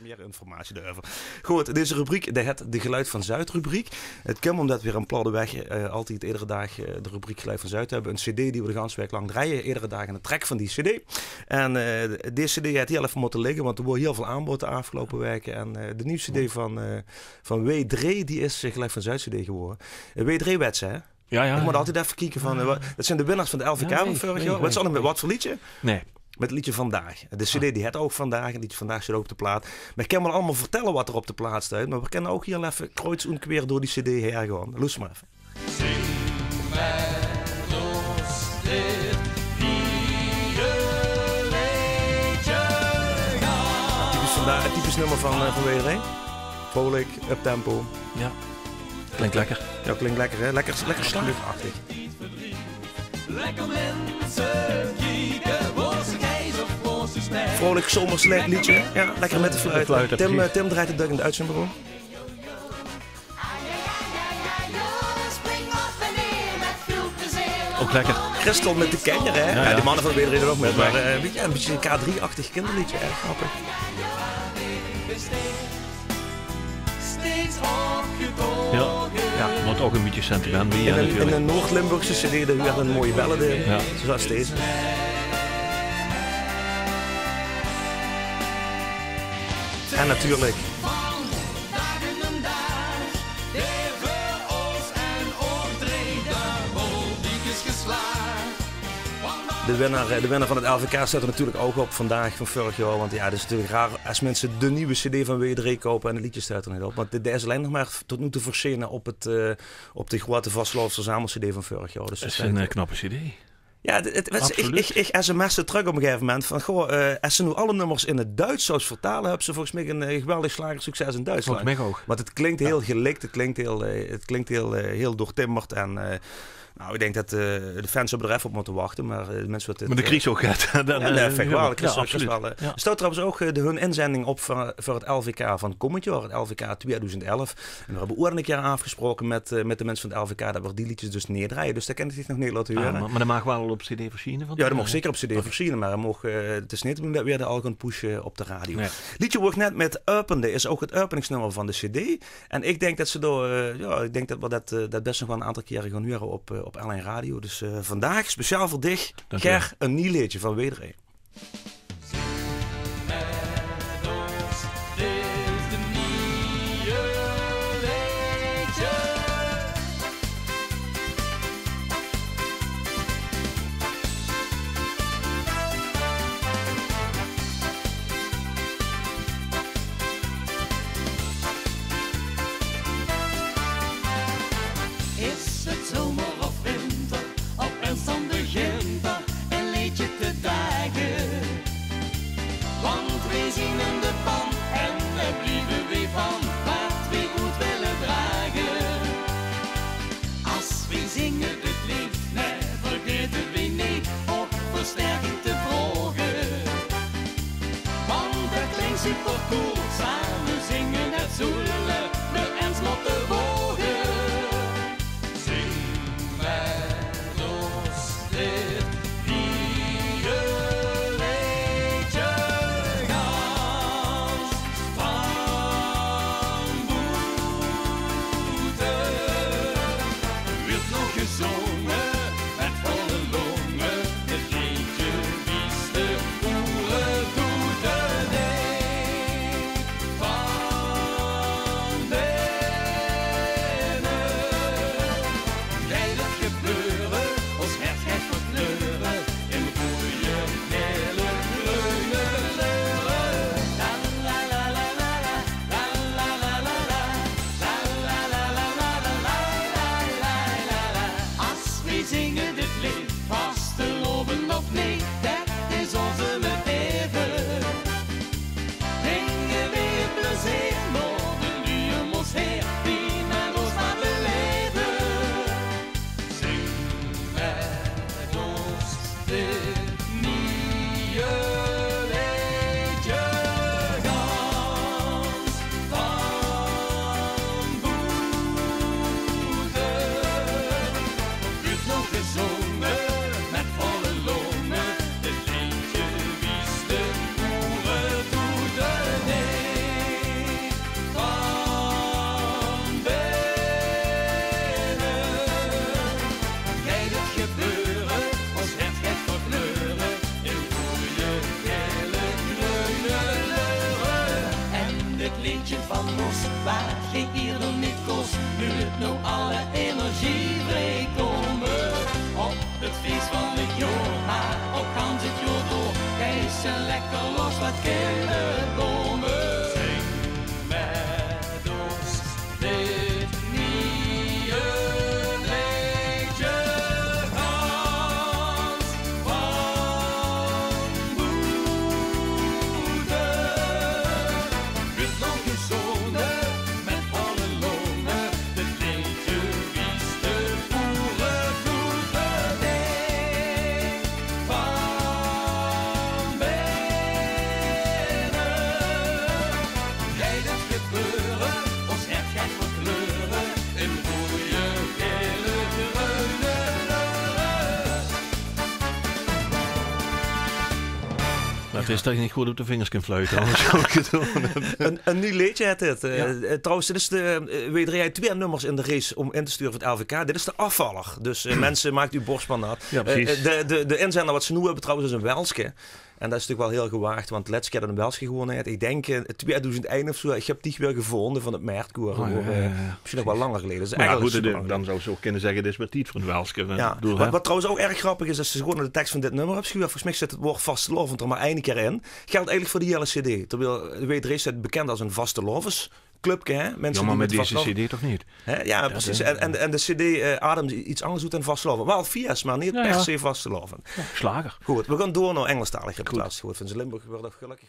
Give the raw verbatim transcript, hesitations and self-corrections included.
Mier informatie daoreuver. Good, dees rubriek, de, het De Geluid van Zuid rubriek. Het kump umdet veer in Platte Weg, eh, altied edere daag, eh, de rubriek Geluid van Zuid höbbe. Ein cd die veer de ganse waek lang drejje, edere daag eine track van die cd. En, eh, dees cd haet hiel effe mótte ligke, want d'r woor hiel väöl aanbod de aafgeloupe waeke. En, eh, de nuuj cd van, eh, van W Dreej, die is, eh, Geluid van Zuid cd gewore. Eh, W Dreej, wèts se, hè? Jao, jao. Ich mót altied effe kieke van, eh, wa-, det zeen de winnaars van 't L V K van veurig jaor. Wèts se al mit waat veur leedje? Nae. Mit 't leedje Vandaag. De cd die haet ouch Vandaag, en 't leedje Vandaag zit ouch op de plaat. Mer ich kin waal allemaol vertèlle waat d'r op de plaat steit, mer veer kinne ouch hiel effe kreuz en quer door die cd haer gaon. Loester mer effe. Zing mit ós dit nieje leedje. Typisch Vandaag, typisch nummer van, eh, van W Dreej. Vreulik, uptempo. Jao. Klink lekker. Jao, klink lekker, hè? Lekker, lekker slagerachtig. Vreulik zomers le-, leedje. Jao, lekker mit de fluit. Tim, eh, Tim drejt de dök in de oetzending. Ouch lekker. Christel mit de kinjer, hè? Jao, jao. Die manne van W Dreej ouch mit, mer, eh, ein bietje, ein bietje ein K drie-achtig kinjerleedje, erg grappig. Steeds opgetogen. Jao. Jao, want ouch ein bietje sentiment bie, in ein, natuurlik. In ein Noord-Limburgse cd, dao huuert ein mooie ballade in. Jao. Zoewie dees. En natuurlik. De winnaar, eh, de winnaar van 't L V K steit d'r natuurlik ouch op Vandaag van veurig jaor. Want jao, 't is natuurlik raar es minse de nuuj cd van W Dreej koupe en 't leedje steit d'r neet op. Want dit is allein nog mer tot noe toe versjene op 't, eh, op de groeate vastelaovesverzamel-cd van veurig jaor. Dus 't is ein, eh, knappe cd. Jao, 't, 't, wèts se, ich, ich, ich sms'de trök op ein gegaeve moment van: "Goh, eh, es se noe alle nummers in 't Duits zous vertale, höbs se volges mich ein, eh, geweldig slagersucces in Duitsland." Volges mich ouch. Want 't klink hiel gelik, 't klink hiel, eh, 't klink hiel, eh, hiel doortimmerd en, eh, Nou, ich dink det, eh, de fans höbbe d'r effe op mótte wachte, mer, eh, de minse waat... Mer de kriegs ouch get. Jao, nae, vinj ich waal. Kriegs, absoluut. D'r steit trouwens ouch, eh, de, hun inzending op veur, veur 't L V K van kómmend jaor, 't L V K twieëdoezend elf. En veer höbbe oeër ein kier aafgesproke mit, eh, mit de minse van 't L V K det veer die leedjes dus neet drejje. Dus det kin ich dich nog neet laote heure. Ah, mer, mer det maag waal al op cd versjiene van... Jao, det maag zeker op cd versjiene, mer 't maag, eh, 't is neet de bedoeling det veer det al gaon pushe op de radio. Nae. Leedje wo ich net mit opende is ouch 't openingsnummer van de cd. En ich dink det ze door, eh, jao, ich dink det veer det, eh, det bès nog waal ein aantal kiere gaon hure op, eh, op L1 Radio. Dus, eh, vandaag speciaal veur dich, Ger, ein nuuj leedje van W Dreej. Is 't zomer of winter, op ins dan begint d'r ein leedje te dage. Want weej zien in de pan en dao blieve weej van, waat weej good wille drage. As weej zinge dit leed, nae, vergaete weej neet op versterking te vraoge. Want det klinkt supercool, same zinge, det zólle weej ins mótte waoge. Zing mit ós dit nieje leedje, gans van boete. Wuuert nog gezónge mit volle lónge, 't leedje wies de oere toe de neet van de Van los, waar geen ieder niet kost, nu het nou alle energie vrijkomen. Op het feest van het jaar, maar ook gans het jaar door, hij is lekker los, wat kunnen bomen. Zing met ons dit nieuwe leedje, gans van boete. Wird nog gezongen met alle longen, het leedje wies de boerengroeten. Nee, van binnen. Jij doet gebeuren, ons hert geit verkleuren in rode, gele, groene kleuren. Maar het is dat je niet goed op de vingers kunt fluiten, anders zou ik het doen. Een, een nieuw leedje het dit. Eh, eh, trouwens, dit is de, eh, W drie hei twee nummers in de race om in te sturen voor het L V K. Dit is de afvaller. Dus eh, mensen, maakt uw borst maar nat. Ja, precies. Eh, de, de, de inzender wat ze nu hebben trouwens is een Welske. En dat is natuurlijk wel heel gewaagd, want let's keer een Welske gewonnen het. Ik denk eh, tweeduizend één of zo. Ik heb die weer gevonden van het Mertkoor. Oh, ja, ja, ja, misschien nog wel langer geleden. Dus maar eigenlijk goed, dan zou ze ook kunnen zeggen, dit is weer tijd voor een Welske. Ja. Wat, wat trouwens ook erg grappig is, als ze gewoon naar de tekst van dit nummer hebben geschuurd, volgens mij zit het woord vastelaovend er maar één keer in. Geldt eigenlijk voor de hele cd. Terwijl W drie staat bekend als een vastelaovesclubje, hè? Mensen die met deze cd toch niet? Hè? Ja, precies. En, en, en de cd eh, ademt iets anders uit dan vastelaovend. Wel fies, maar niet per se vastelaovend. Slager. Goed, we gaan door naar Engelstalig repertoire. Goed, van Limburg wordt ook gelukkig